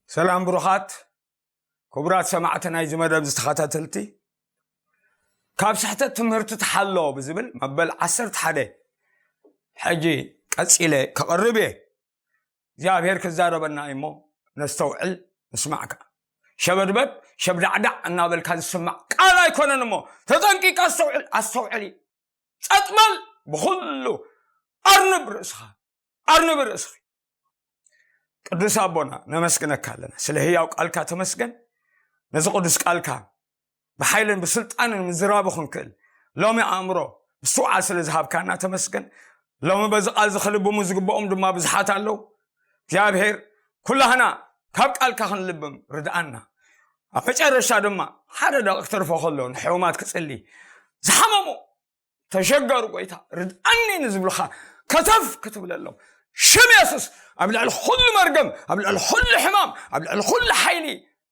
ሰላም ብሩኻት ክቡራት ሰማዕቲ ናይዚ መደብ ዝተኸታተልቲ፣ ካብ ስሕተት ትምህርቲ ተሓሎ ብዝብል መበል ዓሰርተ ሓደ ሕጂ ቀጺለ ከቕርብ እየ። እግዚኣብሔር ክዛረበና እዩ እሞ ነስተውዕል፣ ንስማዕካ። ሸበድበድ ሸብዳዕዳዕ እናበልካ ዝስማዕ ቃል ኣይኮነን እሞ ተጠንቂቅ፣ ኣስተውዕል፣ ኣስተውዕል እዩ። ጸጥ በል፣ ብኹሉ ኣርንብ ርእስኻ፣ ኣርንብ ርእስኺ። ቅዱስ ኣቦና ነመስግነካ ኣለና፣ ስለ ህያው ቃልካ ተመስገን። ነዚ ቅዱስ ቃልካ ብሓይልን ብስልጣንን ምዝራቡ ክንክእል ሎሚ ኣእምሮ ምስትውዓል ስለ ዝሃብካና ተመስገን። ሎሚ በዚ ቃል እዚ ክልብሙ ዝግብኦም ድማ ብዙሓት ኣለዉ። እግዚኣብሔር ኩላህና ካብ ቃልካ ክንልብም ርድኣና። ኣብ መጨረሻ ድማ ሓደ ደቂቕ ተርፎ ከሎ ንሕሙማት ክጽሊ፣ ዝሓመሙ ተሸገሩ ጎይታ ርድኣኒ ንዝብልኻ ከተፍ ክትብለሎም፣ ሽም የሱስ ኣብ ልዕሊ ኩሉ መርገም፣ ኣብ ልዕሊ ኩሉ ሕማም፣ ኣብ ልዕሊ ኩሉ ሓይሊ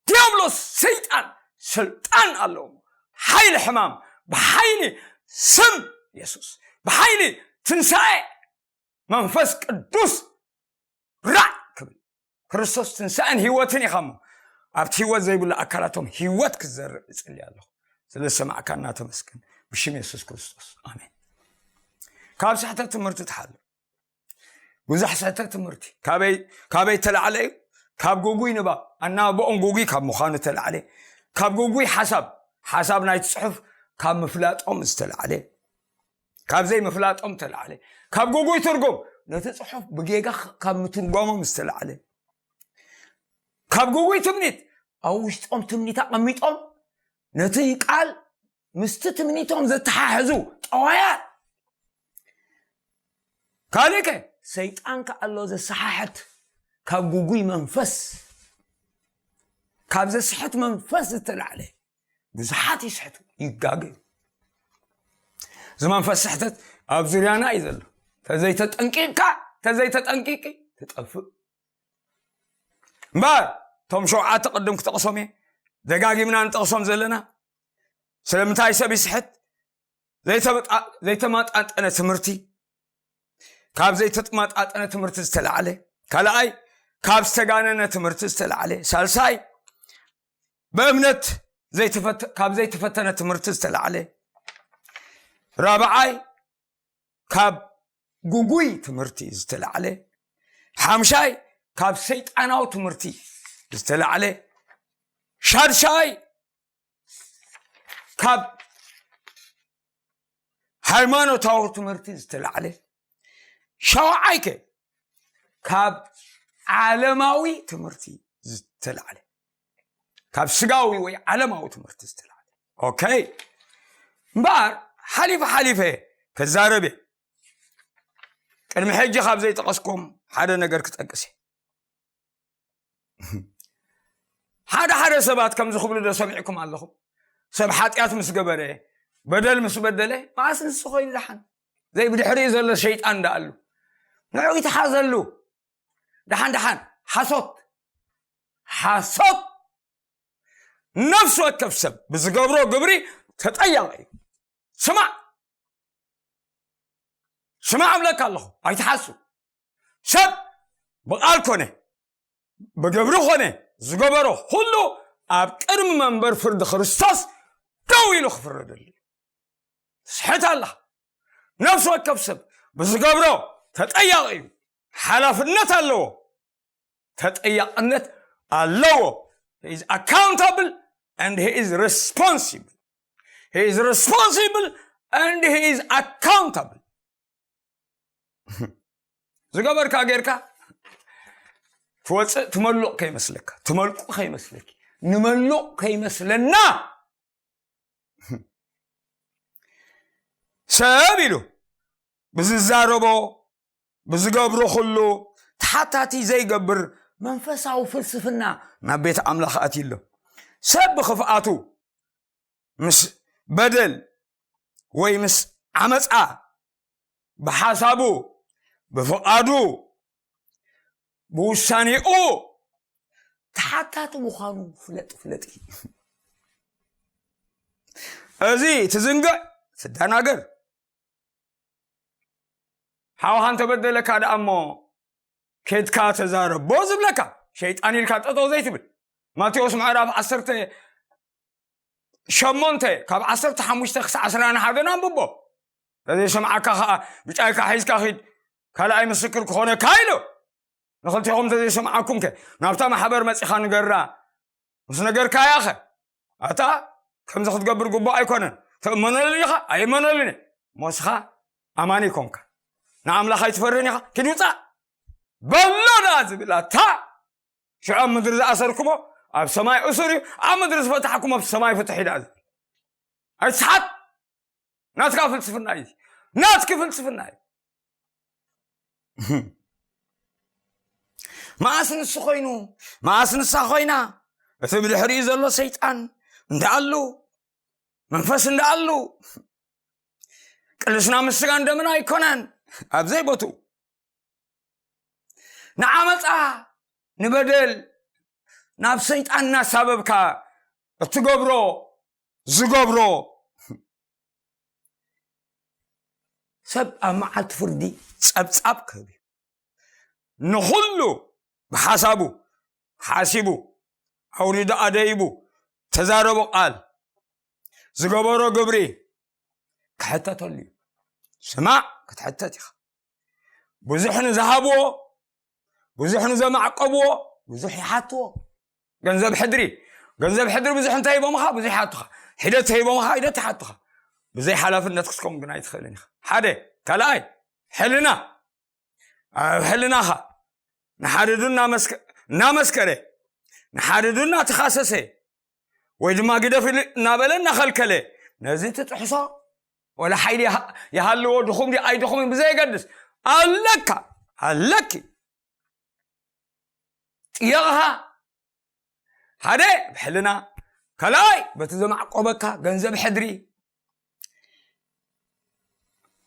ዲያብሎስ ሰይጣን ስልጣን ኣለዎም። ሓይሊ ሕማም ብሓይሊ ስም የሱስ፣ ብሓይሊ ትንሳኤ መንፈስ ቅዱስ ራዕ ክብል፣ ክርስቶስ ትንሳኤን ህይወትን ኢኻ እሞ ኣብቲ ህይወት ዘይብሉ ኣካላቶም ህይወት ክትዘርእ እጽሊ ኣለኹ። ስለ ዝሰማዕካና ተመስገን፣ ብሽም የሱስ ክርስቶስ ኣሜን። ካብ ስሕተት ትምህርቲ ተሓሎ። ብዙሕ ስሕተት ትምህርቲ ካበይ ካበይ ተላዕለ እዩ? ካብ ጉጉይ ንባብ፣ ኣናባብኦም ጉጉይ ካብ ምዃኑ ተላዕለ። ካብ ጉጉይ ሓሳብ፣ ሓሳብ ናይቲ ጽሑፍ ካብ ምፍላጦም ዝተላዕለ፣ ካብ ዘይምፍላጦም ተላዕለ። ካብ ጉጉይ ትርጉም፣ ነቲ ጽሑፍ ብጌጋ ካብ ምትርጓሞም ዝተላዕለ። ካብ ጉጉይ ትምኒት፣ ኣብ ውሽጦም ትምኒት ኣቐሚጦም ነቲ ቃል ምስቲ ትምኒቶም ዘተሓሕዙ ጠዋያት። ካልእ ከ ሰይጣን ከ ኣሎ ዘሰሓሕት፣ ካብ ጉጉይ መንፈስ፣ ካብ ዘስሕት መንፈስ ዝተላዕለ ብዙሓት ይስሕቱ፣ ይጋገዩ። እዚ መንፈስ ስሕተት ኣብ ዙርያና እዩ ዘሎ። ተዘይተጠንቂቕካ፣ ተዘይተጠንቂቂ ትጠፍእ። እምበር እቶም ሸውዓተ ቅድም ክጠቕሶም እየ፣ ደጋጊምና ንጠቕሶም ዘለና። ስለምንታይ ሰብ ይስሕት? ዘይተመጣ-፣ ዘይተመጣጠነ ትምህርቲ፣ ካብ ዘይተመጣጠነ ትምህርቲ ዝተላዕለ፣ ካልኣይ ካብ ዝተጋነነ ትምህርቲ ዝተላዕለ፣ ሳልሳይ ብእምነት ዘይተፈተ-፣ ካብ ዘይተፈተነ ትምህርቲ ዝተላዕለ፣ ራብዓይ ካብ ጉጉይ ትምህርቲ ዝተላዕለ፣ ሓምሻይ ካብ ሰይጣናዊ ትምህርቲ ዝተላዕለ፣ ሻድሻይ ካብ ሃይማኖታዊ ትምህርቲ ዝተላዕለ፣ ሻውዓይ ከ ካብ ዓለማዊ ትምህርቲ ዝተላዕለ፣ ካብ ስጋዊ ወይ ዓለማዊ ትምህርቲ ዝተላዕለ። ኦኬ፣ እምበኣር ሓሊፈ ሓሊፈ ከዛረብ እየ። ቅድሚ ሕጂ ካብ ዘይጠቐስኩም ሓደ ነገር ክጠቅስ እየ። ሓደ ሓደ ሰባት ከምዚ ክብሉ ዶ ሰሚዕኩም ኣለኹም? ሰብ ሓጢኣት ምስ ገበረ፣ በደል ምስ በደለ፣ መኣስ ንሱ ኮይኑ ደሓን? ዘይብድሕሪኡ ዘሎ ሸይጣን ደኣሉ። ንዑ ይትሓዘሉ። ደሓን ደሓን፣ ሓሶት፣ ሓሶት። ነፍሲ ወከፍ ሰብ ብዝገብሮ ግብሪ ተጠያቂ እዩ። ስማዕ፣ ስማዕ እብለካ ኣለኹ፣ ኣይትሓሱ። ሰብ ብቓል ኮነ ብግብሪ ኮነ ዝገበሮ ኩሉ ኣብ ቅድሚ መንበር ፍርዲ ክርስቶስ ደው ኢሉ ክፍረደሉ እዩ። ትስሕት ኣለኻ። ነፍሲ ወከፍ ሰብ ብዝገብሮ ተጠያቂ እዩ፣ ሓላፍነት ኣለዎ። ተጠያቅነት ኣለዎ። He is accountable and he is responsible. He is responsible and he is accountable. ዝገበርካ ጌርካ ትወፅእ፣ ትመሉቕ ከይመስለካ፣ ትመልቁ ከይመስለኪ፣ ንመሉቕ ከይመስለና። ሰብ ኢሉ ብዝዛረቦ ብዝገብሮ ኩሉ ተሓታቲ ዘይገብር መንፈሳዊ ፍልስፍና ናብ ቤት ኣምላኽ ኣትዩ ኣሎ። ሰብ ብኽፍኣቱ ምስ በደል ወይ ምስ ዓመፃ ብሓሳቡ፣ ብፍቓዱ፣ ብውሳኔኡ ተሓታቲ ምዃኑ ፍለጥ፣ ፍለጥ። እዚ ትዝንግዕ፣ ትደናገር። ሓውኻ እንተበደለካ ደኣ እሞ ኬድካ ተዛረቦ ዝብለካ። ሸይጣን ኢልካ ጠጠው ዘይትብል። ማቴዎስ ምዕራፍ ዓሰርተ ሸሞንተ ካብ ዓሰርተ ሓሙሽተ ክሳዕ ዕስራን ሓደን ኣንብቦ። ተዘይሰምዓካ ከዓ ብጫይካ ሒዝካ ኺድ፣ ካልኣይ ምስክር ክኾነካ ኢሉ። ንኽልቲኹም ተዘይሰምዓኩምከ ናብታ ማሕበር መጺኻ ንገራ ምስ ነገርካያኸ፣ ኣታ ከምዚ ክትገብር ግቡእ ኣይኮነን። ትእመነሉ ኢኻ ኣይእመነሉን እየ። ሞስኻ ኣማኒ ይኮንካ፣ ንኣምላኽ ኣይትፈርህን ኢኻ። ኪድ ውፃእ በሎ ደኣ ዝብል ኣታ ሽዑ ኣብ ምድሪ ዝኣሰርኩሞ ኣብ ሰማይ እሱር እዩ፣ ኣብ ምድሪ ዝፈታሕኩም ኣብ ሰማይ ፍትሕ እዩ ደኣ ዝብል። ኣይትስሓት። ናትካ ፍልስፍና እዩ። ናትኪ ፍልስፍና እዩ። መኣስ ንሱ ኮይኑ፣ መኣስ ንሳ ኮይና፣ እቲ ብድሕሪኡ ዘሎ ሰይጣን እንዳኣሉ፣ መንፈስ እንዳኣሉ፣ ቅልስና ምስ ስጋን ደምን ኣይኮነን። ኣብ ዘይቦትኡ ንዓመፃ ንበደል ናብ ሰይጣን እናሳበብካ እትገብሮ ዝገብሮ ሰብ ኣብ መዓልቲ ፍርዲ ጸብጻብ ክህብ እዩ። ንኹሉ ብሓሳቡ ሓሲቡ፣ ኣውሪዱ ኣደይቡ፣ ተዛረቦ ቃል፣ ዝገበሮ ግብሪ ክሕተተሉ እዩ። ስማዕ፣ ክትሕተት ኢኻ። ብዙሕ ንዝሃብዎ፣ ብዙሕ ንዘማዕቀብዎ፣ ብዙሕ ይሓትዎ። ገንዘብ ሕድሪ፣ ገንዘብ ሕድሪ ብዙሕ እንተሂቦምኻ ብዙሕ ይሓቱኻ። ሒደት ተሂቦምኻ ሒደት ይሓቱኻ። ብዘይ ሓላፍነት ክትከውን ግን ኣይትኽእልን ኢኻ። ሓደ። ካልኣይ፣ ሕልና። ኣብ ሕልናኻ ንሓድዱ እናመስከ-፣ እናመስከረ፣ ንሓድዱ እናተኻሰሰ፣ ወይ ድማ ግደፍ ኢሉ እናበለ እናኸልከለ፣ ነዚ ትጥሕሶ፣ ወላ ሓይሊ ይሃ-፣ ይሃልዎ፣ ድኹም ድዩ ኣይድኹምን ብዘየገድስ፣ ኣለካ፣ ኣለኪ። ጥየቕኻ፣ ሓደ ብሕልና፣ ካልኣይ በቲ ዘማዕቆበካ ገንዘብ ሕድሪ።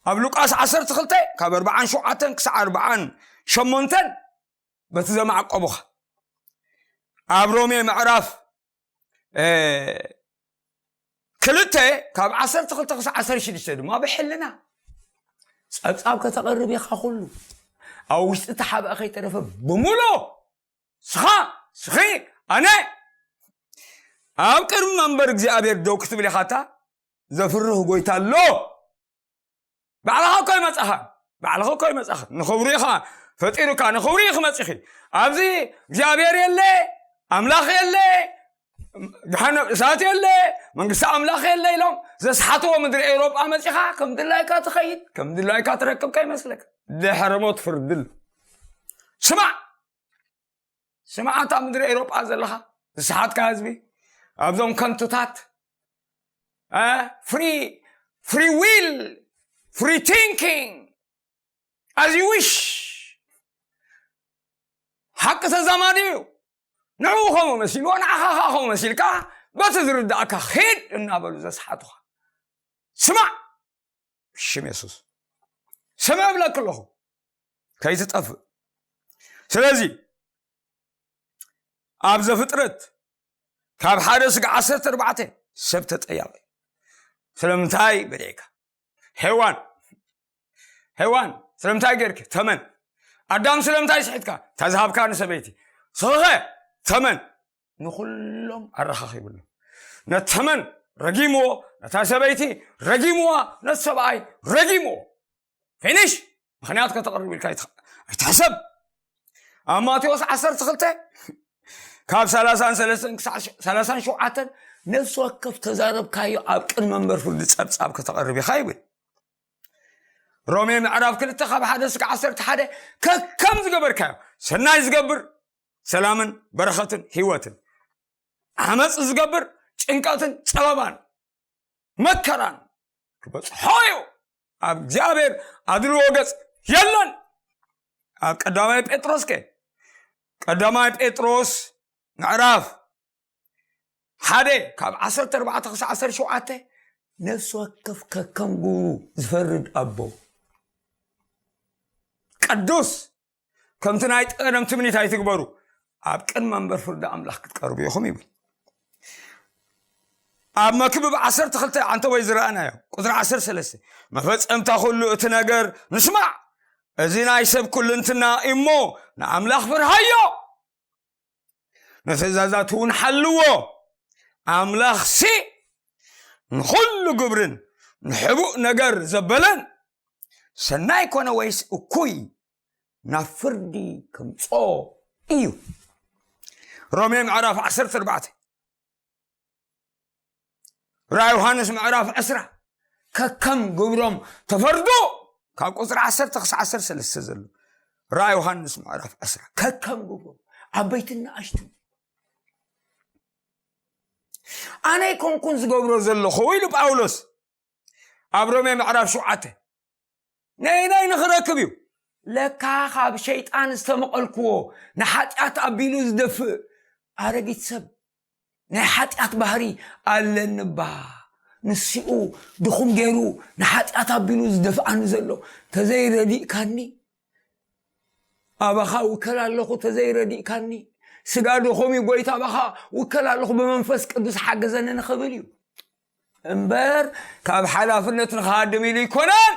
ኣብ ሉቃስ ዓሰርተ ክልተ ካብ ኣርብዓን ሸውዓተን ክሳዕ ኣርብዓን ሸሞንተን በቲ ዘማዕቆቡኻ። ኣብ ሮሜ ምዕራፍ፣ እ፣ ክልተ ካብ ዓሰርተ ክልተ ክሳዕ ዓሰርተ ሽዱሽተ ድማ ብሕልና ጸብጻብ ከተቕርብ ኢኻ። ኩሉ ኣብ ውሽጢ ተሓብአ ከይተረፈ ብምሉእ ስኻ፣ ስኺ፣ ኣነ ኣብ ቅድሚ መንበር እግዚኣብሔር ደው ክትብል ኢኻታ። ዘፍርህ ጎይታ ኣሎ። ባዕልኻ እኮ ይመጻኻ፣ ባዕልኻ እኮ ይመጻኻ። ንኽብሩ ኢኻ ፈጢሩካ፣ ንኽብሩ ኢኺ መጺኺ። ኣብዚ እግዚኣብሔር የለ፣ ኣምላኽ የለ፣ ገሃነም እሳት የለ፣ መንግስቲ ኣምላኽ የለ ኢሎም ዘስሓትዎ ምድሪ ኤውሮጳ መጺኻ ከም ድላይካ ትኸይድ፣ ከም ድላይካ ትረክብ ከይመስለካ። ድሕሪ ሞት ፍርዲ ኣሎ። ስማዕ፣ ስምዓት ኣብ ምድሪ ኤውሮጳ ዘለኻ ዝሰሓትካ ህዝቢ፣ ኣብዞም ከንቱታት፣ እ፣ ፍሪ፣ ፍሪ ዊል፣ ፍሪ ቲንኪንግ፣ ኣዝ ዩ ዊሽ፣ ሓቂ ተዛማዲ እዩ። ንዕኡ ከምኡ መሲልዎ፣ ንዓኻ ኸዓ ከምኡ መሲልካ፣ በቲ ዝርዳእካ ኺድ እናበሉ ዘስሓቱኻ። ስማዕ፣ ሽም የሱስ ስምዕ እብለኪ ኣለኹ፣ ከይትጠፍእ። ስለዚ ኣብ ዘፍጥረት ካብ ሓደ ስጋ ዓሰርተ ኣርባዕተ ሰብ ተጠያቂ። ስለምንታይ በዲዕካ? ሄዋን፣ ሄዋን፣ ስለምንታይ ጌርኪ? ተመን። ኣዳም፣ ስለምንታይ ስሒትካ? እታ ዝሃብካ ንሰበይቲ። ስኸኸ፣ ተመን። ንኹሎም ኣረኻኺብሎም። ነቲ ተመን ረጊምዎ፣ ነታ ሰበይቲ ረጊምዋ፣ ነቲ ሰብኣይ ረጊምዎ። ፊኒሽ። ምኽንያት ከተቕርብ ኢልካ ኣይትኽ-፣ ኣይትሕሰብ። ኣብ ማቴዎስ ዓሰርተ ክልተ ካብ ሰላሳን ሰለስተን ክሳዕ ሰላሳን ሸውዓተን ነፍሲ ወከፍ ተዛረብካዮ ኣብ ቅድሚ መንበር ፍርዲ ጸብጻብ ከተቕርብ ኢኻ ይብል። ሮሜ ምዕራፍ ክልተ ካብ ሓደ እስከ ዓሰርተ ሓደ ከከም ዝገበርካዮ፣ ሰናይ ዝገብር ሰላምን በረኸትን ህይወትን፣ ዓመፅ ዝገብር ጭንቀትን ጸበባን መከራን ክበጽሖ እዩ። ኣብ እግዚኣብሔር ኣድልዎ ገጽ የለን። ኣብ ቀዳማይ ጴጥሮስ ከ፣ ቀዳማይ ጴጥሮስ ምዕራፍ ሓደ ካብ ዓሰርተ ኣርባዕተ ክሳዕ ዓሰርተ ሸውዓተ፣ ነፍሲ ወከፍ ከከም ግብሩ ዝፈርድ ኣቦ ቅዱስ፣ ከምቲ ናይ ቀደም ትምኒት ኣይትግበሩ፣ ኣብ ቅድሚ መንበር ፍርዲ ኣምላኽ ክትቀርቡ ኢኹም ይብል። ኣብ መክብብ ዓሰርተ ክልተ ዓንተቦይ ዝረኣናዮ ቁጽሪ ዓሰርተ ሰለስተ፣ መፈጸምታ ኩሉ እቲ ነገር ንስማዕ። እዚ ናይ ሰብ ኩልንትና እሞ ንኣምላኽ ፍርሃዮ። ንትእዛዛቱ እውን ሓልዎ። ኣምላኽሲ ንኹሉ ግብርን ንሕቡእ ነገር ዘበለን ሰናይ ኮነ ወይስ እኩይ ናብ ፍርዲ ከምጾ እዩ። ሮሜ ምዕራፍ ዓሰርተ ኣርባዕተ፣ ራእይ ዮሃንስ ምዕራፍ ዕስራ፣ ከከም ግብሮም ተፈርዱ። ካብ ቁፅሪ ዓሰርተ ክሳዕ ዓሰርተ ሰለስተ ዘሎ ራእይ ዮሃንስ ምዕራፍ ዕስራ፣ ከከም ግብሮም፣ ዓበይትን ንኣሽቱን። ኣነ ኣይኮንኩን ዝገብሮ ዘለኹ ኢሉ ጳውሎስ ኣብ ሮሜ ምዕራፍ ሸውዓተ። ነይናይ ንኽረክብ እዩ። ለካ ካብ ሸይጣን ዝተመቐልክዎ፣ ንሓጢኣት ኣቢሉ ዝደፍእ ኣረጊት ሰብ፣ ናይ ሓጢኣት ባህሪ ኣለኒ እባ። ንሲኡ ድኹም ገይሩ ንሓጢኣት ኣቢሉ ዝደፍኣኒ ዘሎ። ተዘይረዲእካኒ፣ ኣባኻ ውከል ኣለኹ። ተዘይረዲእካኒ፣ ስጋ ድኹም እዩ ጎይታ፣ ኣባኻ ውከል ኣለኹ፣ ብመንፈስ ቅዱስ ሓገዘኒ ንኽብል እዩ እምበር፣ ካብ ሓላፍነት ንኽሃድም ኢሉ ኣይኮነን።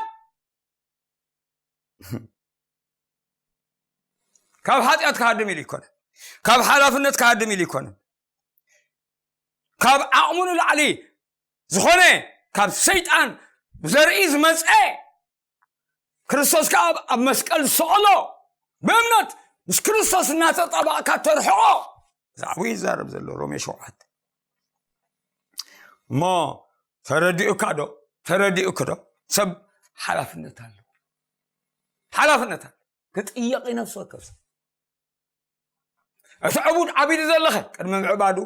ካብ ሓጢኣት ክሃድም ኢሉ ኣይኮነን። ካብ ሓላፍነት ክሃድም ኢሉ ኣይኮነን። ካብ ዓቕሙ ንላዕሊ ዝኾነ፣ ካብ ሰይጣን ብዘርኢ ዝመፀ፣ ክርስቶስ ከኣ ኣብ፣ ኣብ መስቀል ዝሰቐሎ፣ ብእምነት ምስ ክርስቶስ እናተጣበቕካ ተርሕቖ። ብዛዕባኡ ይዛረብ ዘሎ ሮሜ ሸውዓተ። እሞ ተረዲኡካ ዶ? ተረዲኡክ ዶ? ሰብ ሓላፍነት ኣለዎ። ሓላፍነት ኣለዎ። ክጥየቕ እዩ ነፍሲ ወከፍ ሰብ። እቲ ዕቡድ ዓቢዱ ዘለኸ ቅድሚ ምዕባዱ፣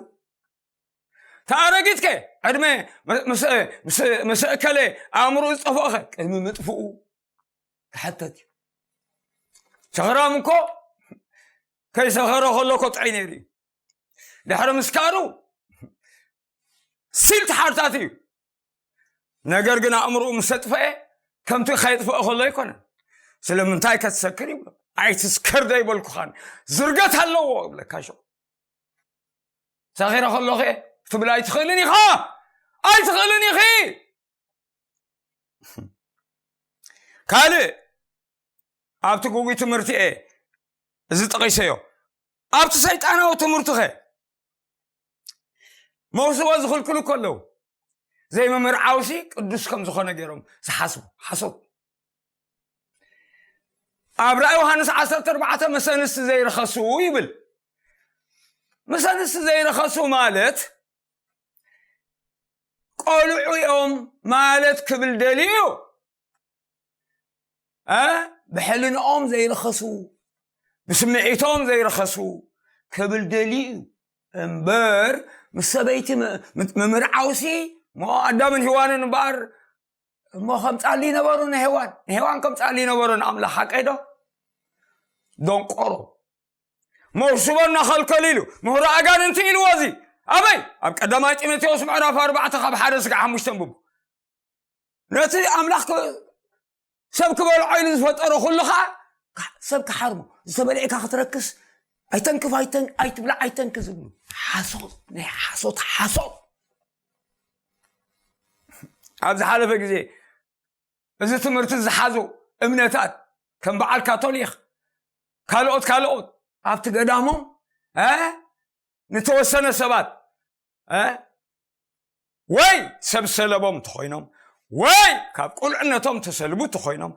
ተኣረጊትከ ዕድመ ምስ፣ ምስ፣ ምስ፣ ምስ እከለ ኣእምሮ ዝጠፍኦኸ ቅድሚ ምጥፍኡ ክሕተት እዩ። ሰኽራም እኮ ከይሰኸረ ከሎ እኮ ጥዑይ ነይሩ እዩ። ድሕሪ ምስካሩ ሲል ተሓርታት እዩ። ነገር ግን ኣእምሮኡ ምስ ኣጥፈኤ፣ ከምቲ ከየጥፍኦ ከሎ ኣይኮነን። ስለምንታይ ከትሰክር ይብሎ። ኣይትስከር ዶ ይበልኩኻን? ዝርገት ኣለዎ ይብለካ። ሽዑ ሰኺረ ከሎኸ ክትብል ኣይትኽእልን ኢኻ፣ ኣይትኽእልን ኢኺ። ካልእ ኣብቲ ግጉይ ትምህርቲ እየ እዚ ጠቒሰዮ። ኣብቲ ሰይጣናዊ ትምህርትኸ መውስቦ ዝኽልክሉ እኮ ኣለዉ። ዘይምምርዓውሲ ቅዱስ ከም ዝኾነ ገይሮም ዝሓስቡ ሓሶት። ኣብ ራእይ ዮሃንስ ዓሰርተ ኣርባዕተ፣ ምስ ኣንስቲ ዘይረኸሱ ይብል። ምስ ኣንስቲ ዘይረኸሱ ማለት ቆልዑ እዮም ማለት ክብል ደልዩ እዩ። እ? ብሕልንኦም ዘይረኸሱ፣ ብስምዒቶም ዘይረኸሱ ክብል ደልዩ እዩ እምበር፣ ምስ ሰበይቲ ም-፣ ም-፣ ምምርዓውሲ፣ እሞ ኣዳምን ሄዋንን እምበኣር፣ እሞ ከምጻሉ ይነበሩ ንሄዋን፣ ንሄዋን ከምጻሉ ይነበሩ ንኣምላኽ፣ ሓቀይ ዶ? ደንቆሮ። መውስቦ እናኸልከሉ ኢሉ፣ ምህሮ ኣጋንንቲ ኢልዎ። እዚ ኣበይ? ኣብ ቀዳማይ ጢሞቴዎስ ምዕራፍ ኣርባዕተ ካብ ሓደ ስጋዕ ሓሙሽተ ኣንብቡ። ነቲ ኣምላኽ ክ-፣ ሰብ ክበልዖ ኢሉ ዝፈጠሮ ኩሉ ኸዓ፣ ካ-፣ ሰብ ክሓርሞ፣ ዝተበልዐካ ክትረክስ፣ ኣይተንክፍ፣ ኣይተን-፣ ኣይትብላዕ፣ ኣይተንክ ዝብሉ። ሓሶት፣ ናይ ሓሶት፣ ሓሶት። ኣብ ዝሓለፈ ግዜ፣ እዚ ትምህርቲ ዝሓዙ እምነታት፣ ከም በዓል ካቶሊክ፣ ካልኦት፣ ካልኦት፣ ኣብቲ ገዳሞም፣ እ፣ ንተወሰነ ሰባት፣ እ፣ ወይ ሰብ ሰለቦም እንተኾይኖም፣ ወይ ካብ ቁልዕነቶም ተሰልቡ እንተኾይኖም፣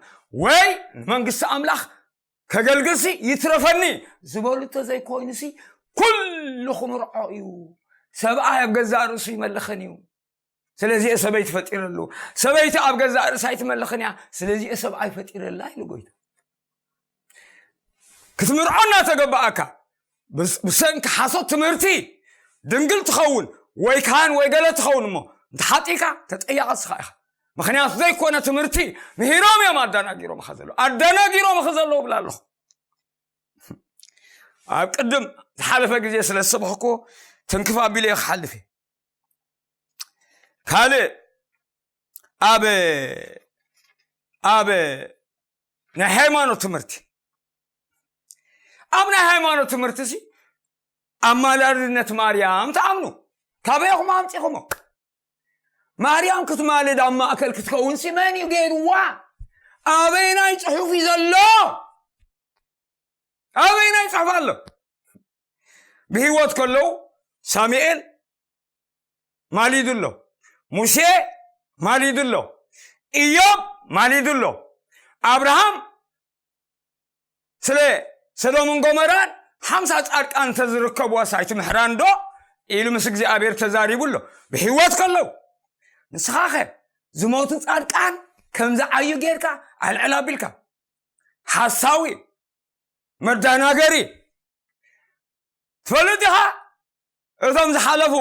ወይ ንመንግስቲ ኣምላኽ ከገልግልሲ ይትረፈኒ ዝበሉ እንተዘይኮይኑሲ፣ ኩሉ ክምርዖ እዩ። ሰብኣይ ኣብ ገዛእ ርእሱ ይመልኽን እዩ። ስለዚ እየ ሰበይቲ ፈጢረሉ። ሰበይቲ ኣብ ገዛእ ርእሳ ኣይትመልኽን እያ። ስለዚ እየ ሰብኣይ ፈጢረላ ኢሉ ጎይታ። ክትምርዖ እናተገባኣካ፣ ብስ-፣ ብሰንኪ ሓሶት ትምህርቲ ድንግል ትኸውን ወይ ካህን ወይ ገለ ትኸውን እሞ፣ እንተሓጢእካ ተጠያቒ ንስኻ ኢኻ። ምኽንያቱ ዘይኮነ ትምህርቲ ምሂሮም እዮም ኣደናጊሮምኻ ዘለዉ። ኣደናጊሮምኻ ዘለዉ እብላ ኣለኹ። ኣብ ቅድም ዝሓለፈ ግዜ ስለ ዝሰበኽኩ ትንክፍ ኣቢለ እየ ክሓልፍ እየ። ካልእ ኣብ፣ ኣብ ናይ ሃይማኖት ትምህርቲ፣ ኣብ ናይ ሃይማኖት ትምህርቲ እዚ ኣማላድነት ማርያም ትኣምኑ። ካበይ ኢኹም ኣምጺኹሞ? ማርያም ክትማልድ ኣብ ማእከል ክትከውንሲ መን እዩ ገይርዋ? ኣበይናይ ጽሑፍ እዩ ዘሎ? ኣበይናይ ጽሑፍ ኣሎ? ብህይወት ከለዉ ሳሙኤል ማሊዱ ኣሎ፣ ሙሴ ማሊዱ ኣሎ፣ ኢዮብ ማሊዱ ኣሎ፣ ኣብርሃም ስለ ሰዶምን ጎመራን ሓምሳ ጻድቃን እንተዝርከብዋስ ኣይትምሕራን ዶ ኢሉ ምስ እግዚኣብሔር ተዛሪቡ ኣሎ። ብህይወት ከለዉ ንስኻኸ ዝሞቱ ጻድቃን ከምዚ ዓዩ ጌርካ ኣልዕል ኣቢልካ ሓሳዊ መዳናገሪ ትፈልጥ ኢኻ? እቶም ዝሓለፉ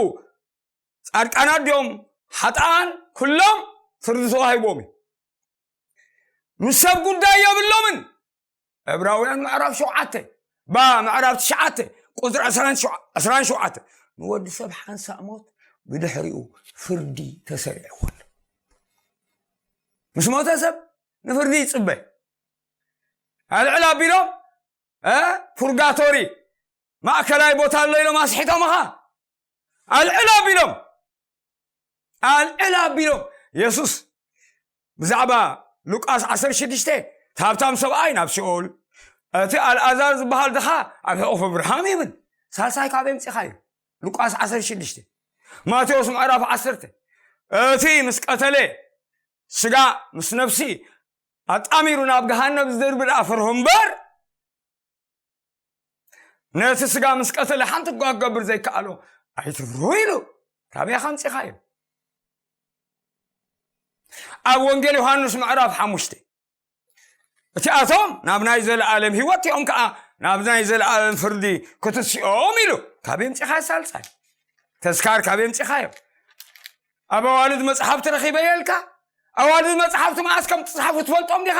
ጻድቃናት ድዮም ሓጥኣን? ኩሎም ፍርዲ ተዋሂቦም እዩ። ምስ ሰብ ጉዳይ የብሎምን። ዕብራውያን ምዕራፍ ሸውዓተ ባ ምዕራፍ ትሽዓተ ቁፅሪ ዕስራን ሸውዓተ ንወዲ ሰብ ሓንሳእ ሞት ብድሕሪኡ ፍርዲ ተሰሪዕዎ ኣሎ። ምስ ሞተ ሰብ ንፍርዲ ይፅበ። ኣልዕል ኣቢሎም እ ፑርጋቶሪ ማእከላይ ቦታ ኣሎ ኢሎም ኣስሒቶምኻ። ኣልዕል ኣቢሎም ኣልዕል ኣቢሎም የሱስ ብዛዕባ ሉቃስ ዓሰርተ ሽዱሽተ እቲ ሃብታም ሰብኣይ ናብ ሲኦል፣ እቲ ኣልኣዛር ዝበሃል ድኻ ኣብ ሕቑፍ እብርሃም ይብል። ሳልሳይ ካበይ ኣምፂኻዮ? ሉቃስ ዓሰርተ ሽዱሽተ ማቴዎስ ምዕራፍ ዓሰርተ እቲ ምስ ቀተለ ስጋ ምስ ነፍሲ ኣጣሚሩ ናብ ገሃነብ ዝድርቢ ደኣ ፍርሁ እምበር ነቲ ስጋ ምስ ቀተለ ሓንቲ እኳ ክገብር ዘይከኣሎ ኣይትፍርሁ ኢሉ። ካበይ ከምፂኻዮ? ኣብ ወንጌል ዮሃንስ ምዕራፍ ሓሙሽተ እቲኣቶም ናብ ናይ ዘለኣለም ህይወት እቲኦም ከዓ ናብ ናይ ዘለኣለም ፍርዲ ክትስኦም ኢሉ። ካበይ ምፂኻዮ? ሳልሳይ ተስካር ካበይ ምፂኻዮ? ኣብ ኣዋልድ መፅሓፍቲ ረኺበ የልካ? ኣዋልድ መፅሓፍቲ መዓስ ከም ትፅሓፉ ትፈልጦም ዲኻ?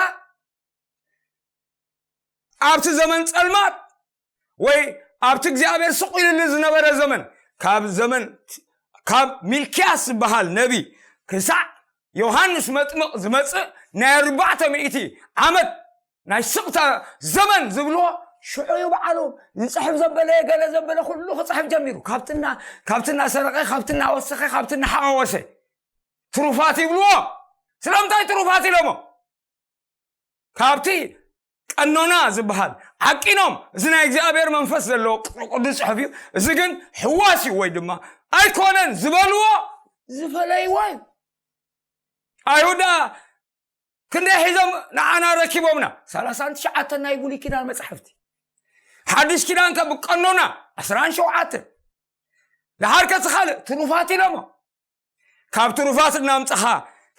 ኣብቲ ዘመን ጸልማት ወይ ኣብቲ እግዚኣብሔር ስቕ ኢሉሉ ዝነበረ ዘመን ካብ ዘመን ካብ ሚልክያስ ዝበሃል ነቢ ክሳዕ ዮሃንስ መጥምቕ ዝመጽእ ናይ ኣርባዕተ ሚእቲ ዓመት ናይ ስቕታ ዘመን ዝብልዎ ሽዑ እዩ በዓሉ ዝጽሕፍ ዘበለ ገለ ዘበለ ኩሉ ክጽሕፍ ጀሚሩ። ካብትና ካብትና ሰረቐ ካብትና ወሰኸ ካብትና ሓዋወሰ ትሩፋት ይብልዎ። ስለምንታይ ትሩፋት ኢሎሞ? ካብቲ ቀኖና ዝበሃል ዓቂኖም እዚ ናይ እግዚኣብሔር መንፈስ ዘለዎ ቅዱስ ጽሑፍ እዩ። እዚ ግን ሕዋስ እዩ ወይ ድማ ኣይኮነን ዝበልዎ ዝፈለይዎ እዩ። ኣይሁዳ ክንደይ ሒዞም ንዓና ረኪቦምና? ሰላሳን ትሽዓተን ናይ ብሉይ ኪዳን መጻሕፍቲ። ሓድሽ ኪዳን ከ ብቀኖና ዓስራን ሸውዓተን። ደሓር ከ እቲ ካልእ ትሩፋት ኢሎሞ። ካብ ትሩፋት እናምጻኻ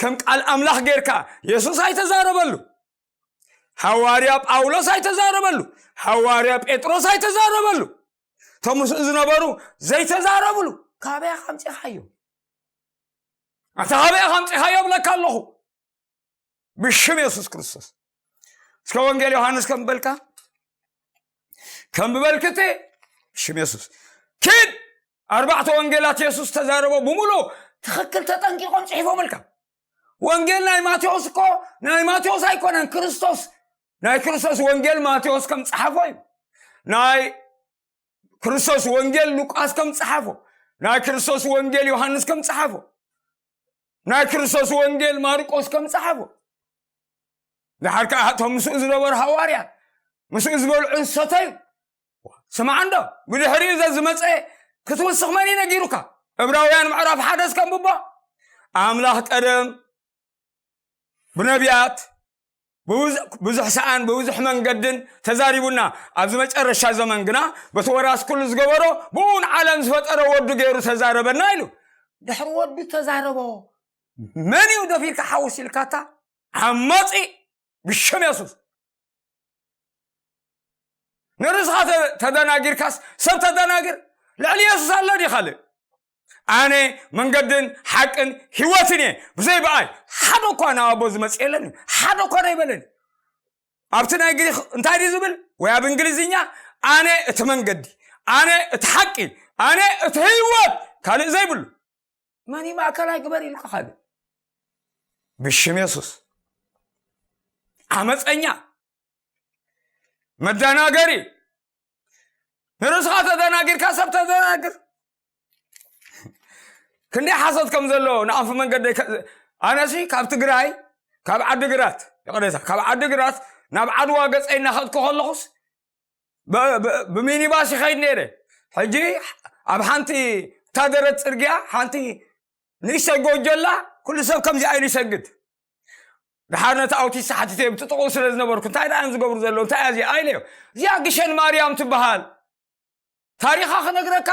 ከም ቃል ኣምላኽ ጌርካ የሱስ ኣይተዛረበሉ። ሃዋርያ ጳውሎስ ኣይተዛረበሉ። ሃዋርያ ጴጥሮስ ኣይተዛረበሉ። እቶም ምስኡ ዝነበሩ ዘይተዛረብሉ። ካበይ ኣምጺኻዮ? ኣታ ካበይ ኣምጺኻዮ እብለካ ኣለኹ። ብሽም የሱስ ክርስቶስ። እስከ ወንጌል ዮሃንስ ከም በልካ ከም በልክቲ ብሽም የሱስ ኪድ ኣርባዕተ ወንጌላት የሱስ ተዛረቦ ብምሉ ትኽክል ተጠንቂቆም ጽሒፎምልካ። ወንጌል ናይ ማቴዎስ እኮ ናይ ማቴዎስ ኣይኮነን ክርስቶስ ናይ ክርስቶስ ወንጌል ማቴዎስ ከም ጸሓፎ እዩ። ናይ ክርስቶስ ወንጌል ሉቃስ ከም ጸሓፎ ናይ ክርስቶስ ወንጌል ዮሃንስ ከም ጸሓፎ ናይ ክርስቶስ ወንጌል ማርቆስ ከም ጸሓፎ ንሓር ከዓ እቶም ምስኡ ዝነበሩ ሃዋርያት ምስኡ ዝበልዑ ዝሰተዩ ስማዕ እንዶ ብድሕሪኡ ዘዝመፀ ክትውስኽ መን እዩ ነጊሩካ? ዕብራውያን ምዕራፍ ሓደ እስከንብቦ ኣምላኽ ቀደም ብነቢያት ብዙሕ ሰኣን ብብዙሕ መንገድን ተዛሪቡና ኣብዚ መጨረሻ ዘመን ግና በቲ ወራስ ኩሉ ዝገበሮ ብኡ ንዓለም ዝፈጠረ ወዱ ገይሩ ተዛረበና ኢሉ። ድሕሪ ወዱ ተዛረቦ መን እዩ ደፊርካ ሓውስ ኢልካታ ዓማፂ ብሽም የሱስ ንርእስኻ ተደናጊርካስ ሰብ ተደናግር ልዕሊ የሱስ ኣሎ ዲ ካልእ ኣነ መንገድን ሓቅን ህይወትን እየ ብዘይ በኣይ ሓደ እኳ ናብ ኣቦ ዝመፅ የለን ሓደ እኳ ዶ ይበለኒ ኣብቲ ናይ ግሪክ እንታይ ድዩ ዝብል ወይ ኣብ እንግሊዝኛ ኣነ እቲ መንገዲ ኣነ እቲ ሓቂ ኣነ እቲ ህይወት ካልእ ዘይብሉ መን ማእከላይ ግበር ኢልካ ካልእ ብሽም የሱስ ዓመፀኛ መደናገሪ ንርእስኻ ተደናጊርካ ሰብ ተደናግር ክንደይ ሓሶት ከም ዘሎ ንኣንፊ መንገደይ ኣነሲ ካብ ትግራይ ካብ ዓዲ ግራት ይቕሬታ ካብ ዓዲ ግራት ናብ ዓድዋ ገፀይ እናኸድኩ ከለኹስ ብሚኒባስ ይኸይድ ነይረ ሕጂ ኣብ ሓንቲ ታደረት ጽርግያ ሓንቲ ንእሽተይ ጎጆ ኣላ። ኩሉ ሰብ ከምዚኣ ኢሉ ይሰግድ። ድሓር ነቲ ኣውቲስት ሓቲተ ብጥጥቑ ስለ ዝነበርኩ፣ እንታይ ደኣ እዮም ዝገብሩ ዘለዉ? እንታይ እያ እዚኣ? ኢለዮ። እዚኣ ግሸን ማርያም ትበሃል። ታሪኻ ክነግረካ፣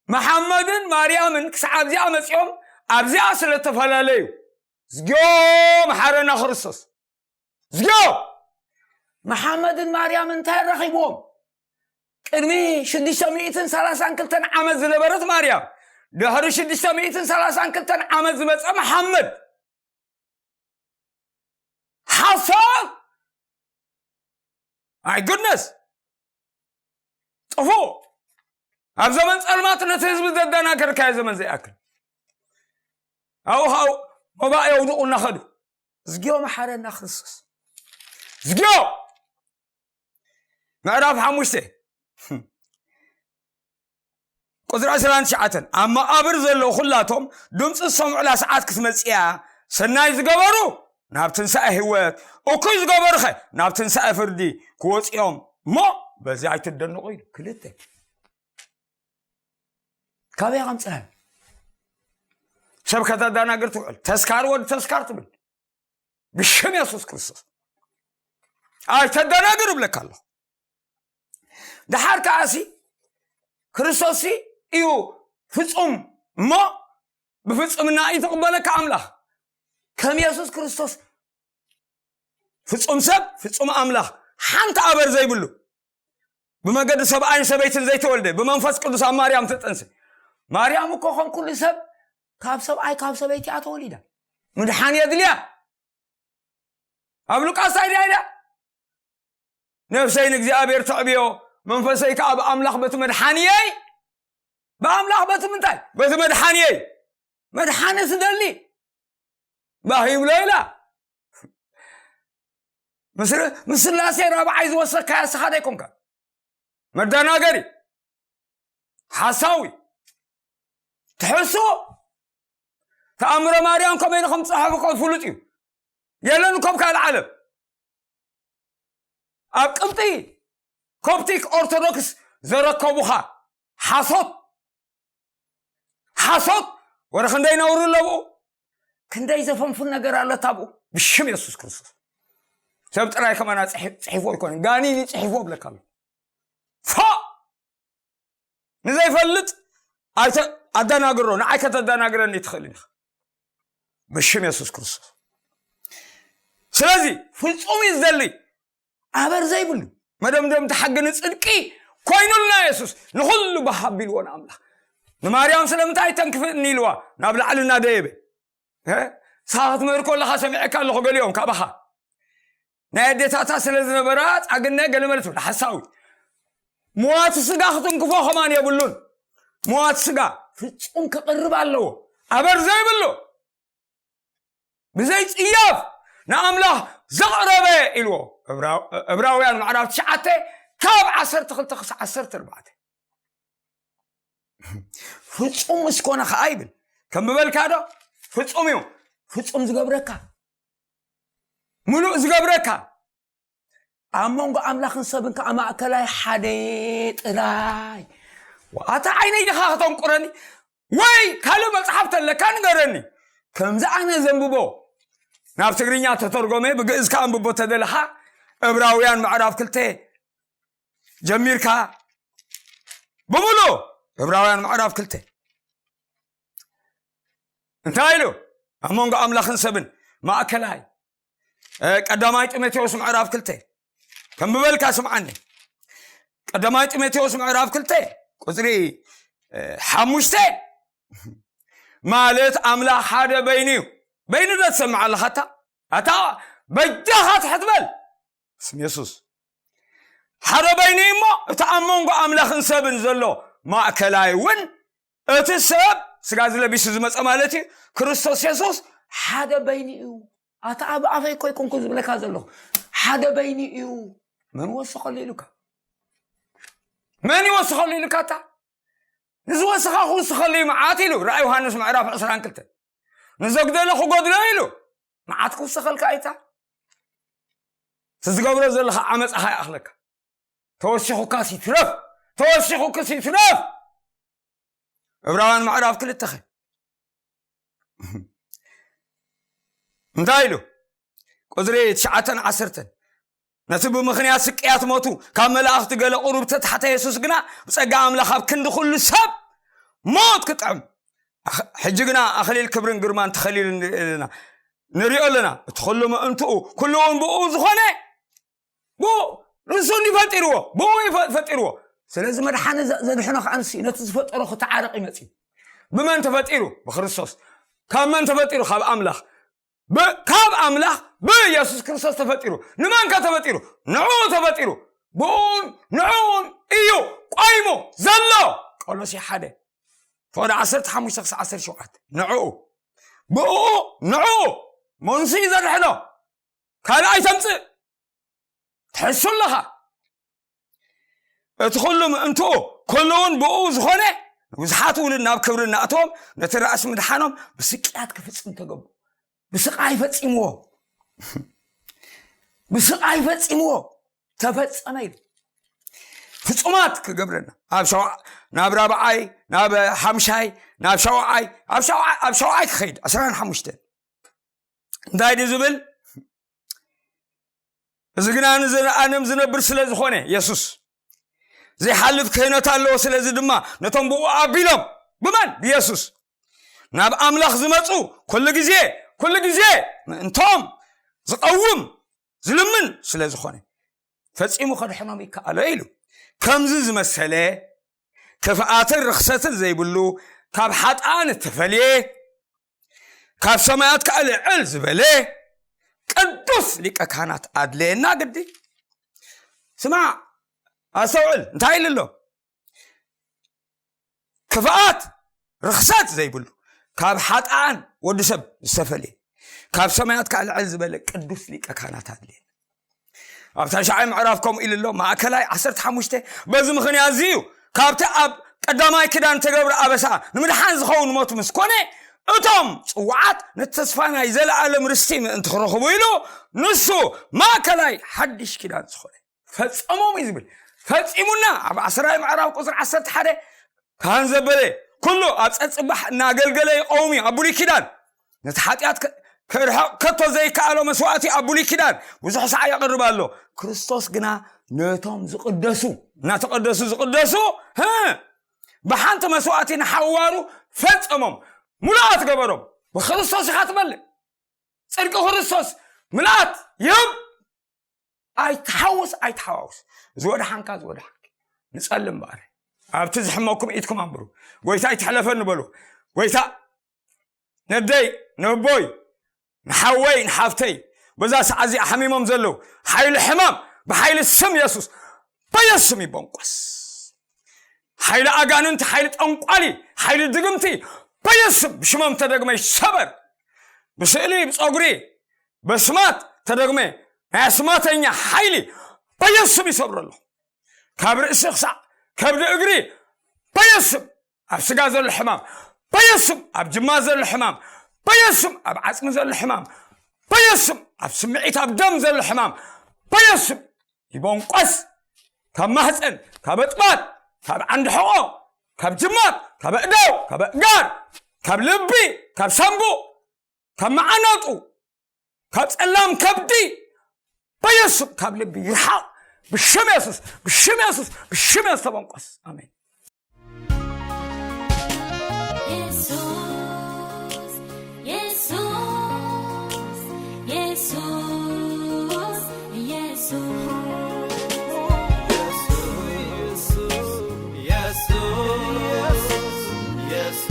መሓመድን ማርያምን ክሳዕ ኣብዚኣ መጺኦም፣ ኣብዚኣ ስለ እተፈላለዩ። ዝግዮ መሓረና ክርስቶስ። ዝግዮ! መሓመድን ማርያምን እንታይ ረኺብዎም? ቅድሚ ሽዱሽተ ሚእትን ሰላሳን ክልተን ዓመት ዝነበረት ማርያም፣ ድሕሪ ሽዱሽተ ሚእትን ሰላሳን ክልተን ዓመት ዝመጸ መሓመድ። ሓሳብ! My goodness! ጥፉእ! ኣብ ዘመን ጸልማት ነቲ ህዝቢ ዘደናገርካዮ ዘመን ዘይኣክል። ኣብኡ ኻው መባእ የውድቑ እናኸዱ። ዝግዮ መሓረና ክርስቶስ። ዝግዮ! ምዕራፍ ሓሙሽተ ቁጽሪ ዕስራን ትሽዓተን፣ ኣብ መቓብር ዘለዉ ኩላቶም ድምፂ ዝሰምዑላ ሰዓት ክትመጽእ እያ። ሰናይ ዝገበሩ ናብ ትንሳኤ ህይወት፣ እኩይ ዝገበሩኸ ናብ ትንሳኤ ፍርዲ ክወፁ እዮም። እሞ በዚ ኣይትደንቑ ኢሉ። ክልተ። ካበይ ከምፅኣል? ሰብ ከተዳናግር ትውዕል። ተስካር ወዲ ተስካር ትብል። ብሽም የሱስ ክርስቶስ ኣይተደናግር እብለካ ኣለኹ። ደሓር ከኣሲ ክርስቶስ እዩ ፍጹም እሞ ብፍጹምና እዩ ተቕበለካ ኣምላኽ። ከም የሱስ ክርስቶስ ፍጹም ሰብ፣ ፍጹም ኣምላኽ፣ ሓንቲ ኣበር ዘይብሉ፣ ብመገዲ ሰብኣይን ሰበይትን ዘይተወልደ፣ ብመንፈስ ቅዱስ ኣብ ማርያም ተጠንሰ። ማርያም እኮ ከም ኩሉ ሰብ ካብ ሰብኣይ ካብ ሰበይቲ እያ ተወሊዳ። ምድሓን የድልያ። ኣብ ሉቃስ እንታይ ኢላ ኢላ? ነፍሰይ ንእግዚኣብሔር ተዕብዮ፣ መንፈሰይ ከኣ ብኣምላኽ በቲ መድሓንየይ። ብኣምላኽ በቲ ምንታይ? በቲ መድሓንየይ። መድሓኒ ስደሊ። ባህ ይብሎ ኢላ። ምስ ር-፣ ምስ ስላሴ ራብዓይ ዝወሰካያ እስኻ ዶ ኣይኮንካ? መደናገሪ። ሓሳዊ። ትሕሱ። ተኣምረ ማርያም ከመይ ኢሉ ከም ዝጸሓፉ እኮ ፍሉጥ እዩ። የለን እኮ ኣብ ካልእ ዓለም። ኣብ ቅብጢ ኮፕቲክ ኦርቶዶክስ ዘረከቡኻ ሓሶት። ሓሶት። ወረ ክንደይ ነውሪ ኣለብኡ። ክንደይ ዘፈንፍን ነገር ኣሎ ኣብኡ። ብሽም የሱስ ክርስቶስ። ሰብ ጥራይ ከማና ጽሒ-፣ ጽሒፎ ኣይኮነን። ጋኒን እዩ ጽሒፎ እብለካ ኣሎ። ፋ! ንዘይፈልጥ ኣይተ-፣ ኣደናግሮ። ንዓይ ከተደናግረኒ ትኽእል ኢኻ። ብሽም የሱስ ክርስቶስ። ስለዚ ፍጹም እዩ ዝደሊ። ኣበር ዘይብሉ መደምደምቲ ሓቂ ንጽድቂ ኮይኑልና የሱስ። ንኹሉ ባህ ኣቢልዎ ንኣምላኽ። ንማርያም ስለምንታይ ተንክፍኒ ኢልዋ ናብ ላዕሊ እናደየበ? እ? ንስኻ ክትምህር ከለኻ ሰሚዐካ ኣለኹ ገሊኦም ካባኻ። ናይ ኣዴታታ ስለ ዝነበራ ጻግነ ገለ መለ ትብል ሓሳዊ። ምዋት ስጋ ክትንክፎ ከማን የብሉን። ምዋት ስጋ ፍጹም ክቕርብ ኣለዎ። ኣበር ዘይብሉ ብዘይ ጽያፍ ንኣምላኽ ዘቕረበ ኢልዎ። እብራው-፣ እብራውያን ምዕራፍ ትሽዓተ ካብ ዓሰርተ ክልተ ክሳዕ ዓሰርተ ኣርባዕተ። ፍጹም ምስ ኮነ ኸኣ ይብል። ከም ብበልካ ዶ? ፍጹም እዩ። ፍጹም ዝገብረካ። ምሉእ ዝገብረካ። ኣብ መንጎ ኣምላኽን ሰብን ከኣ ማእከላይ ሓደ ጥራይ። ኣታ ዓይነይ ዲኻ ከተንቁረኒ? ወይ ካልእ መጽሓፍ ተለካ ንገረኒ። ከምዚ ኣነ ዘንብቦ፣ ናብ ትግርኛ ተተርጎመ፣ ብግእዝ ከኣ ኣንብቦ ተደለኻ፣ እብራውያን ምዕራፍ ክልተ ጀሚርካ ብምሉእ እብራውያን ምዕራፍ ክልተ እንታይ ኢሉ? ኣብ መንጎ ኣምላኽን ሰብን ማእከላይ፣ እ፣ ቀዳማይ ጢሞቴዎስ ምዕራፍ ክልተ። ከም ብበልካ ስምዓኒ። ቀዳማይ ጢሞቴዎስ ምዕራፍ ክልተ ቁጽሪ፣ እ፣ ሓሙሽተ ማለት ኣምላኽ ሓደ በይኑ እዩ። በይኑ ዶ ትሰምዕ ኣለኻ? ኣታ፣ ኣታ በጃኻ ትሕት በል። ስም የሱስ። ሓደ በይኑ እዩ እሞ፣ እቲ ኣብ መንጎ ኣምላኽን ሰብን ዘሎ ማእከላይ እውን፣ እቲ ሰብ ስጋ ዝለቢሱ ዝመጸ ማለት እዩ፣ ክርስቶስ የሱስ ሓደ በይኑ እዩ። ኣታ ኣብ ኣፈይ እኮ ኣይኮንኩን ዝብለካ ዘለኹ። ሓደ በይኑ እዩ። መን ወሰኸሉ ኢሉካ? መን ይወስኸሉ ኢሉካ? ኣታ ንዝወስኻ ክውስኸሉ እዩ መዓት ኢሉ። ራእይ ዮሃንስ ምዕራፍ ዕስራን ክልተን። ንዘጉደለ ክጎድሎ ኢሉ መዓት ክውስኸልካ ኣይታ። እቲ ዝገብሮ ዘለኻ ዓመፃኻ ይኣኽለካ። ተወሲኹካስ ይትረፍ፣ ተወሲኹ ክሲ ትነፍ። ዕብራውያን ምዕራፍ ክልተ ኸ እንታይ ኢሉ? ቁፅሪ ትሽዓተን ዓሰርተን፣ ነቲ ብምኽንያት ስቅያት ሞቱ ካብ መላእኽቲ ገለ ቁሩብ ተታሕተ የሱስ ግና ብጸጋ ኣምላኽ ኣብ ክንዲ ኩሉ ሰብ ሞት ክጥዕም፣ ኣኽ- ሕጂ ግና ኣኽሊል ክብርን ግርማን ተኸሊሉ ንርኢ ኣለና። ንሪኦ ኣለና። እቲ ኩሉ ምእንትኡ፣ ኩሉ እውን ብኡ ዝኾነ፣ ብኡ ንሱ እንዲ ፈጢርዎ፣ ብኡ እዩ ፈ- ፈጢርዎ። ስለዚ መድሓኒ ዘ- ዘድሕኖ ከዓ ንሱ እዩ። ነቲ ዝፈጠሮ ክተዓረቕ ይመጽእ እዩ። ብመን ተፈጢሩ? ብክርስቶስ። ካብ መን ተፈጢሩ? ካብ ኣምላኽ። ብ- ካብ ኣምላኽ ብየሱስ ክርስቶስ ተፈጢሩ። ንመን ከ ተፈጢሩ? ንዕኡ ተፈጢሩ። ብኡን ንዕኡን እዩ ቆይሙ ዘሎ። ቆሎሴ ሓደ ፍቕዲ ዓሰርተ ሓሙሽተ ክሳብ ዓሰርተ ሸውዓተ። ንዕኡ፣ ብኡ፣ ንዕኡ፣ መንሱ እዩ ዘድሕኖ። ካልእ ኣይተምጽእ። ትሕሱ ኣለኻ። እቲ ኩሉ ምእንትኡ፣ ኩሉ እውን ብኡ ዝኾነ፣ ንብዙሓት ውሉድ ናብ ክብሪ እናእተዎም፣ ነቲ ራእሲ ምድሓኖም ብስቅያት ክፍጽም ተገብኡ። ብስቃይ ፈጺምዎ። ብስቃይ ፈጺምዎ። ተፈጸመ ኢሉ። ፍጹማት ክገብረና። ኣብ ሸዋ-፣ ናብ ራብዓይ፣ ናብ ሓምሻይ፣ ናብ ሸውዓይ፣ ኣብ ሸውዓ-፣ ኣብ ሸውዓይ ክኸይድ፣ ዕስራን ሓሙሽተን። እንታይ ድዩ ዝብል? እዚ ግና ንዘለኣለም ዝነብር ስለ ዝኾነ፣ የሱስ ዘይሓልፍ ክህነት ኣለዎ። ስለዚ ድማ ነቶም ብኡ ኣቢሎም፣ ብመን? ብየሱስ፣ ናብ ኣምላኽ ዝመጹ፣ ኩሉ ግዜ፣ ኩሉ ግዜ ምእንቶም ዝቐውም፣ ዝልምን ስለ ዝኾነ፣ ፈጺሙ ከድሕኖም ይከኣሎ ኢሉ። ከምዚ ዝመሰለ ክፍኣትን ርኽሰትን ዘይብሉ፣ ካብ ሓጥኣን እተፈልየ፣ ካብ ሰማያት ከኣ ልዕል ዝበለ ቅዱስ ሊቀ ካህናት ኣድለየና ግዲ። ስማዕ፣ ኣስተውዕል፣ እንታይ ኢሉ ኣሎ? ክፍኣት ርኽሰት ዘይብሉ፣ ካብ ሓጥኣን ወዲ ሰብ ዝተፈልየ፣ ካብ ሰማያት ከኣ ልዕል ዝበለ ቅዱስ ሊቀ ካህናት ኣድለየና። ኣብ ታሽዓይ ምዕራፍ ከምኡ ኢሉ ኣሎ፣ ማእከላይ ዓሰርተ ሓሙሽተ። በዚ ምኽንያት እዚ እዩ፣ ካብቲ ኣብ ቀዳማይ ኪዳን ተገብረ ኣበሳ ንምድሓን ዝኸውን ሞት ምስ ኮነ፣ እቶም ጽዋዓት ነቲ ተስፋ ናይ ዘለኣለም ርስቲ ምእንቲ ክረኽቡ ኢሉ፣ ንሱ ማእከላይ ሓድሽ ኪዳን ዝኾነ። ፈጸሞም እዩ ዝብል። ፈጺሙና፣ ኣብ ዓስራይ ምዕራፍ ቁጽሪ ዓሰርተ ሓደ፣ ካህን ዘበለ ኩሉ ኣብ ጸጽባሕ እናገልገለ ይቐውም እዩ። ኣብ ብሉይ ኪዳን ነቲ ሓጢኣት ከ-፣ ከርሕቕ ከቶ ዘይከኣሎ መስዋእቲ ኣብ ብሉይ ኪዳን ብዙሕ ሳዕ የቕርብ ኣሎ። ክርስቶስ ግና ነቶም ዝቕደሱ፣ እናተቐደሱ ዝቕደሱ፣ ህ፣ ብሓንቲ መስዋእቲ ንሓዋሩ ፈጸሞም፣ ሙሉኣት ገበሮም። ብክርስቶስ ኢኻ ትመልእ። ጽድቂ ክርስቶስ ምልኣት ይህብ። ኣይትሓውስ፣ ኣይትሓዋውስ። ዝወድሓንካ፣ ዝወድሓንኪ። ንጸልም እምበኣር። ኣብቲ ዝሕመኩም ኢድኩም ኣንብሩ። ጎይታ ኣይትሕለፈኒ በሉ። ጎይታ ነደይ፣ ነቦይ፣ ንሓወይ፣ ንሓፍተይ፣ በዛ ሰዓት እዚኣ ሓሚሞም ዘለዉ፣ ሓይሊ ሕማም፣ ብሓይሊ ስም የሱስ፣ በየሱስ ስም ይቦንቆስ። ሓይሊ ኣጋንንቲ፣ ሓይሊ ጠንቋሊ፣ ሓይሊ ድግምቲ፣ በየሱስ ስም ብሽሞም ተደግመ ይሰበር። ብስእሊ፣ ብጸጉሪ፣ በስማት ተደግመ፣ ናይ ኣስማተኛ ሓይሊ በየሱስ ስም ይሰብሮ ኣለኹ። ካብ ርእሲ ክሳዕ ከብዲ እግሪ በየሱስ ስም፣ ኣብ ስጋ ዘሎ ሕማም በየሱስ ስም፣ ኣብ ጅማ ዘሎ ሕማም በየሱስ ስም፣ ኣብ ዓጽሚ ዘሎ ሕማም በየሱስ ስም፣ ኣብ ስምዒት ኣብ ደም ዘሎ ሕማም በየሱስ ስም ይቦንቆስ። ካብ ማህፀን፣ ካብ ኣጥባት፣ ካብ ዓንዲ ሕቖ፣ ካብ ጅማት፣ ካብ ኣእዳው፣ ካብ ኣእጋር፣ ካብ ልቢ፣ ካብ ሳንቡእ፣ ካብ መዓናጡ፣ ካብ ጸላም ከብዲ በየሱስ ስም ካብ ልቢ ይርሓቕ። ብሽም የሱስ፣ ብሽም የሱስ፣ ብሽም የሱስ ተበንቆስ። ኣሜን። የሱስ፣ የሱስ፣ የሱስ፣ የሱስ።